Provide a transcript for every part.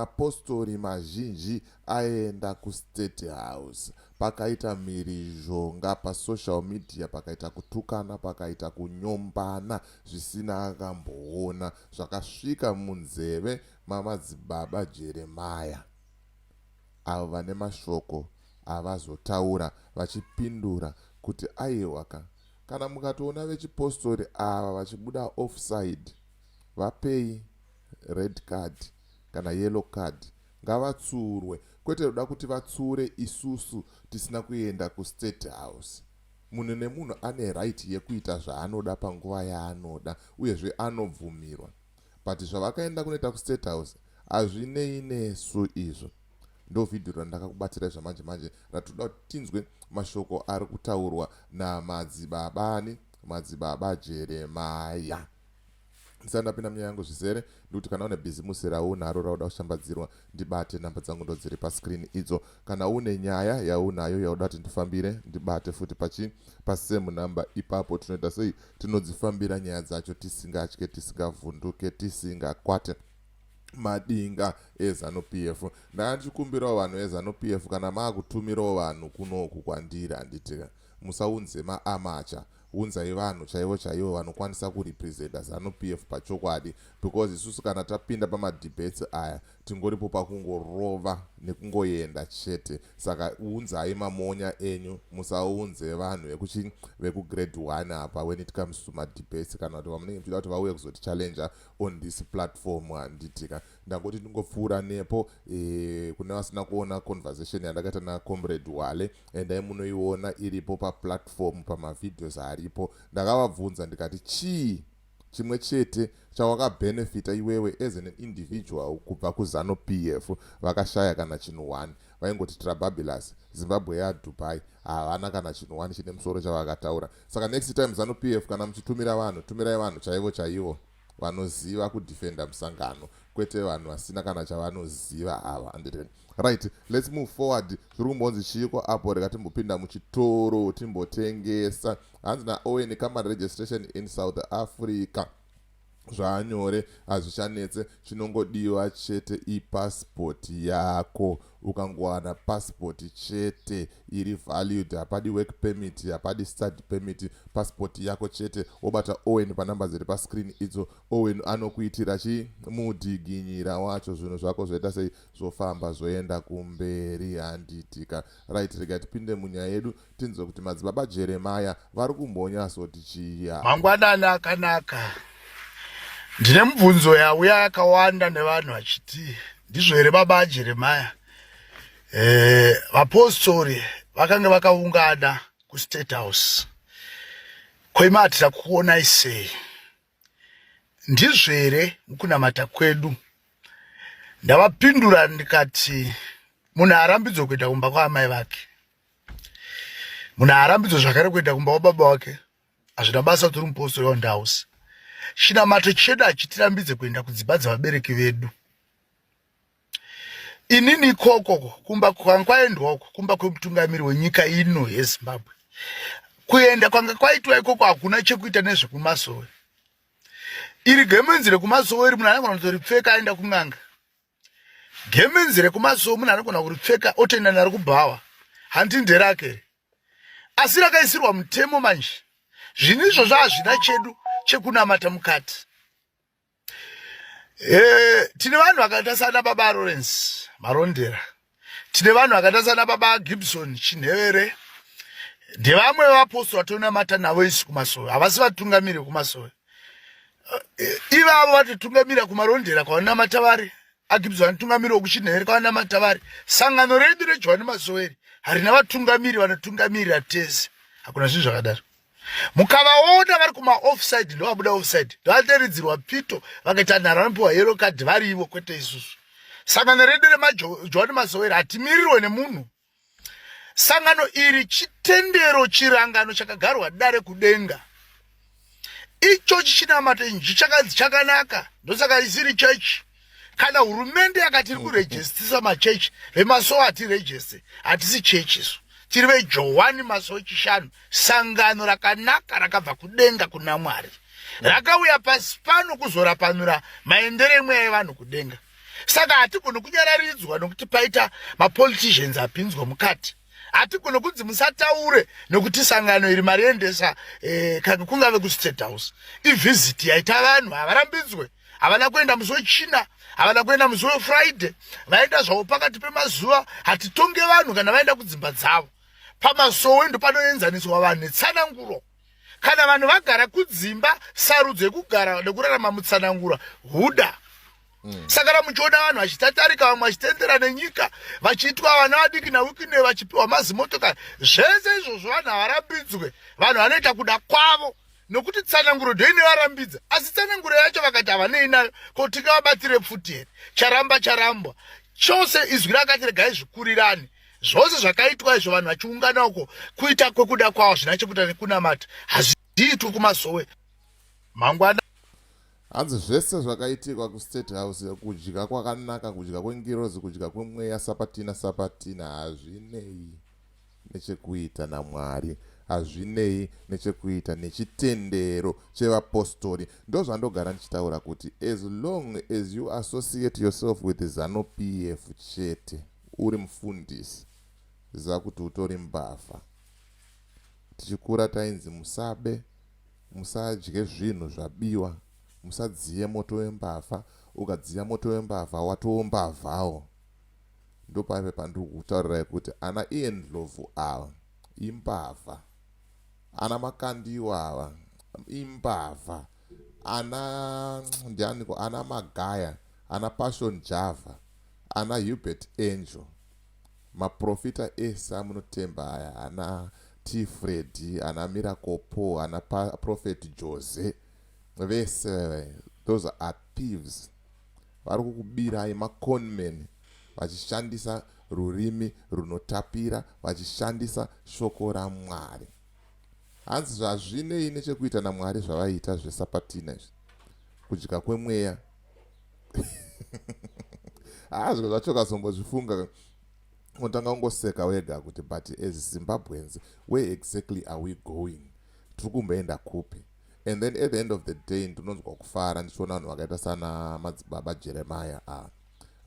Mapostori mazhinji aenda kuState House. Pakaita mhirizhonga pasocial media, pakaita kutukana, pakaita kunyombana zvisina akamboona, zvakasvika munzeve mamadzibaba Jeremiah, avo vane mashoko avazotaura vachipindura kuti aiwa ka, kana mukatoona vechipostori ava vachibuda offside, vapei red card kana yellow card, ngavatsurwe, kwete kuda kuti vatsure isusu tisina kuenda kuState House. Munhu nemunhu ane right yekuita zvaanoda panguva yaanoda, uyezve anobvumirwa, but zvavakaenda kunoita kuState House hazvinei nesu izvo. Ndo vhidhiyo randakakubatsirai zvamanje manje ratoda kuti tinzwe mashoko ari kutaurwa namadzibabani, Madzibaba Jeremaya. Ndisati ndapinda munyaya yangu zvizere, ndikuti kana une bhizimusi raunaro rauda kushambadzirwa, ndibate. Namba dzangu ndo dziri pascreen idzo. Kana une nyaya yaunayo yauda kuti ndifambire, ndibate futi pachi pasame number ipapo. Tinoita sei? Tinodzifambira nyaya dzacho tisingatye, tisingavhunduke, tisingakwate madinga eZanu PF. Ndanga ndichikumbirawo vanhu veZanu PF, kana maakutumirawo vanhu kunoku kwandiri, handitika musaunze maamacha, unzai vanhu chaivo chaivo vanokwanisa kurepresenta ZANU PF pachokwadi, because isusu kana tapinda pamadebates aya tingoripo pakungorova nekungoenda chete. Saka unzai mamonya enyu, musaunze vanhu vekuchi vekugrade 1 apa when it comes to madebates, kana kuti vamunenge muchida kuti vauye kuzotichallenger on this platform, handitika. Ndangoti ndingopfuura nepo. Kune vasina kuona conversation yandakaita nacomrade Wale, endai munoiona, iripo paplatform, pamavideos aripo. Ndakavabvunza ndikati, chii chimwe chete chawakabhenefita iwewe as an individual kubva kuZANU PF? Vakashaya kana chinhu 1. Vaingoti Trabablas, Zimbabwe yaDubai. Havana kana chinhu 1 chine musoro chavakataura. Saka next time, ZANU PF, kana muchitumira vanhu, tumirai vanhu chaivo chaivo vanoziva kudefenda musangano, kwete vanhu vasina kana chavanoziva ava, handiti? Right, let's move forward. Zviri kumbonzi chiiko apo? Rega timbopinda muchitoro timbotengesa. Hanzi naOwen, company registration in South Africa zvaanyore, hazvichanetse. Chinongodiwa chete ipasipoti yako. Ukangowana pasipoti chete iri valued, hapadi work permit, hapadi study permit, pasipoti yako chete. Wobata Owen panhamba dziri pascreen idzo. Owen anokuitira chimudhiginyira wacho, zvinhu zvako zvoita sei? Zvofamba, zvoenda kumberi, handitika? Right, rega tipinde munyaya yedu, tinzwe kuti Madzibaba Jeremaya vari kumbonyatsoti chiya. Mangwanani akanaka. Ndine mubvunzo yauya yakawanda nevanhu vachiti, ndizvo here baba aJeremaya, vapostori vakanga vakaungana kuState House, koimatira kuonai sei? Ndizvo here mukunamata kwedu? Ndavapindura ndikati, munhu haarambidzwe kuenda kumba kwaamai vake, munhu haarambidzwe zvakare kuenda kumba kwababa wake. Hazvina basa kuti uri mupostori wandausi. Chinamato chedu hachitirambidze kuenda kudzimba dzevabereki vedu. Inini ikoko kumba kwanga kwaendwa uko, kumba kwemutungamiri wenyika ino yeZimbabwe, kuenda kwanga kwaitwa ikoko hakuna chekuita nezvekumasowe. Iri gemenzi rekumasowe iri munhu anogona kutoripfeka aenda kun'anga. Gemenzi rekumasowe munhu anogona kuripfeka otoenda naro kubhawa, handi nderake, asi rakaisirwa mutemo. Manje zvinhu izvozvo hazvina chedu chekunamata mukati. Tine vanhu vakaita sana baba Lawrence Marondera, tine vanhu vakaita sana baba Gibson Chinhevere, ndevamwe vevapostori vatonamata navo isu kumasowe. Havasi vatungamiri vekumasowe ivavo, vatotungamira kuMarondera kwavanamata vari. AGibson anotungamiri wekuChinhere kwavanamata vari. Sangano redu reJohani Masoweri harina vatungamiri vanotungamirira tese, hakuna zvinhu zvakadaro. Mukavaona vari kumaoffside, ndovabuda offside, ndovateridzirwa pito, vakaita nharo vanopiwa yellow card varivo, kwete isusu. Sangano redu remaJohani Masoweri hatimirirwe nemunhu. Sangano iri chitendero, chirangano chakagarwa dare kudenga. Ichochi chinamato inji chakanzi chakanaka, ndosaka isiri chechi. Kana hurumende yakati iri kurejistisa machechi, vemasowe hatirejiste, hatisi chechi isu. Tiri veJohani Masowe Chishanu, sangano rakanaka rakabva kudenga kuna Mwari, rakauya pasi pano kuzorapanura maendero emweya yevanhu kudenga. Saka hatigoni kunyararidzwa nokuti paita mapoliticians apinzwa mukati. Hatigoni kunzi musataure nokuti sangano iri mariendesa eh, kungave kuState House. Ivisit yaita vanhu havarambidzwe. Havana kuenda musi weChina, havana kuenda musi weFriday, vaenda zvavo pakati pemazuva. Hatitonge vanhu kana vaenda kudzimba dzavo. Pamasowe ndopanoenzaniswa vanhu netsananguro. Kana vanhu vagara kudzimba, sarudzo yekugara nekurarama mutsanangura huda. Saka kana muchiona vanhu vachitatarika, vamwe vachitendera nenyika, vachiitwa vana vadiki naWikine, vachipiwa mazimotokari, zvese izvozvo vanhu havarambidzwe. Vanhu vanoita kuda kwavo nokuti tsananguro ndoinevarambidza, asi tsananguro yacho vakati havanei nayo, ko tingavabatire pfuti here? Charamba charambwa chose. Izwi rakati regai zvikurirane. Zvose zvakaitwa izvo vanhu vachiungana uko kuita kwekuda kwavo, zvina chekuita nekunamata, hazviitwi kumasowe mangwana. Hanzi zvese zvakaitikwa kuState House, kudya kwakanaka, kudya kwengirozi, kudya kwemweya, sapatina sapatina, hazvinei nechekuita naMwari, hazvinei nechekuita nechitendero chevapostori. Ndo zvandogara ndichitaura kuti as long as you associate yourself with ZANU PF chete, uri mufundisi, ziva kuti utori mbavha. Tichikura tainzi musabe, musadye zvinhu zvabiwa, musadziye moto wembavha. Ukadziya moto wembavha, watoombavhawo. Ndopaipe pandiri kutaurirai kuti ana Ian Ndlovu ava imbavha, ana Makandiwa ava imbavha, ana ndianiko, ana Magaya, ana Passion Java, ana Hubert Angel, maprofita ese amunotemba aya, ana T Freddy, ana Miracle Paul, ana Prophet Jose, vese those are thieves. Vari kukubirai, maconmen, vachishandisa rurimi runotapira, vachishandisa shoko raMwari. Hanzi zvazvinei nechekuita naMwari zvavaiita zvesapatina izvi, kudya kwemweya. Haa, zviro zvacho kazombozvifunga unotanga kungoseka wega kuti but as Zimbabweans, where exactly are we going? Tiri kumboenda kupi? And then at the end of the day ndinonzwa kufara ndichiona vanhu vakaita sana Madzibaba Jeremiah, a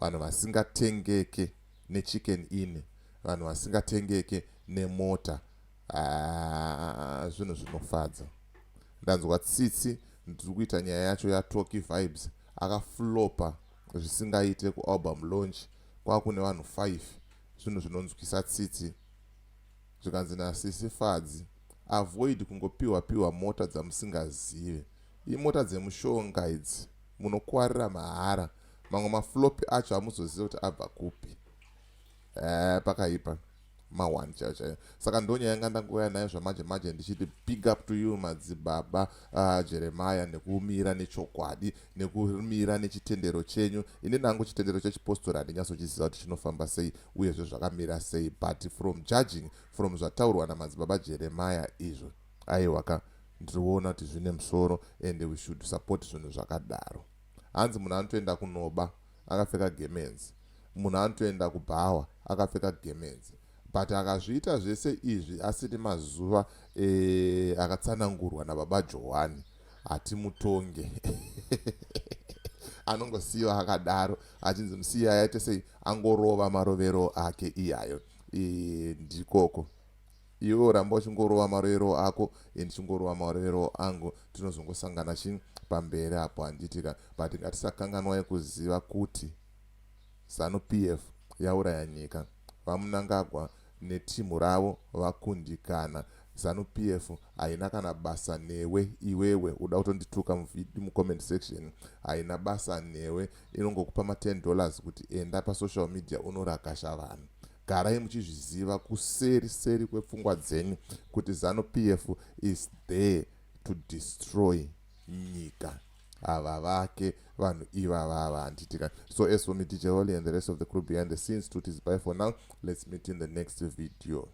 vanhu vasingatengeke neChicken Inn, vanhu vasingatengeke nemota. Zvinhu zvinofadza. Ndanzwa tsitsi. Ndiri kuita nyaya yacho yaTocky Vibes, akaflopa zvisingaite kualbum launch, kwakune vanhu 5. Zvinhu zvinonzwisa tsitsi. Zvikanzi nasisi Fadzi, avoid kungopiwa piwa mota dzamusingazive. Imota dzemushonga idzi, munokwarira mahara. Mamwe maflopi acho hamuzozive kuti abva kupi. Pakaipa ma1 chaiyo chaiyo. Saka ndonyaya yanga ndangouya nayo zvamanje manje, ndichiti big up to you, Madzibaba Jeremiah, nekumira nechokwadi, nekumira nechitendero chenyu. Ini nangu chitendero chechipostori handinyatsochiziva kuti chinofamba sei, uyezve zvakamira sei, but from judging from zvataurwa naMadzibaba Jeremiah izvo, aiwa ka, ndiriona kuti zvine musoro and we should support zvinhu zvakadaro. Hanzi munhu anotoenda kunoba akapfeka gemenzi, munhu anotoenda kubhawa akapfeka gemenzi, but akazviita zvese izvi asiri mazuva akatsanangurwa nababa Johani, hatimutonge, anongosiyiwa akadaro, achinzi musiyi aite sei, angorova marovero ake iyayo. Ndikoko iwe uramba uchingorova marovero ako, ndichingorova marovero angu, tinozongosangana chi pamberi apo, handitika? But ngatisakanganwai kuziva kuti ZANU PF yauraya nyika. VaMnangagwa netimu ravo vakundikana. ZANU PF haina kana basa newe. Iwewe uda kutondituka mucomment section, haina basa newe. Inongokupa ma$10 kuti enda pasocial media unorakasha vanhu. Garai muchizviziva kuseri seri kwepfungwa dzenyu kuti ZANU PF is there to destroy nyika. Ava vake vanhu ivavava, handitika? So as for me, DJ Holly, and the rest of the crew behind the scenes, to is bye for now. Let's meet in the next video.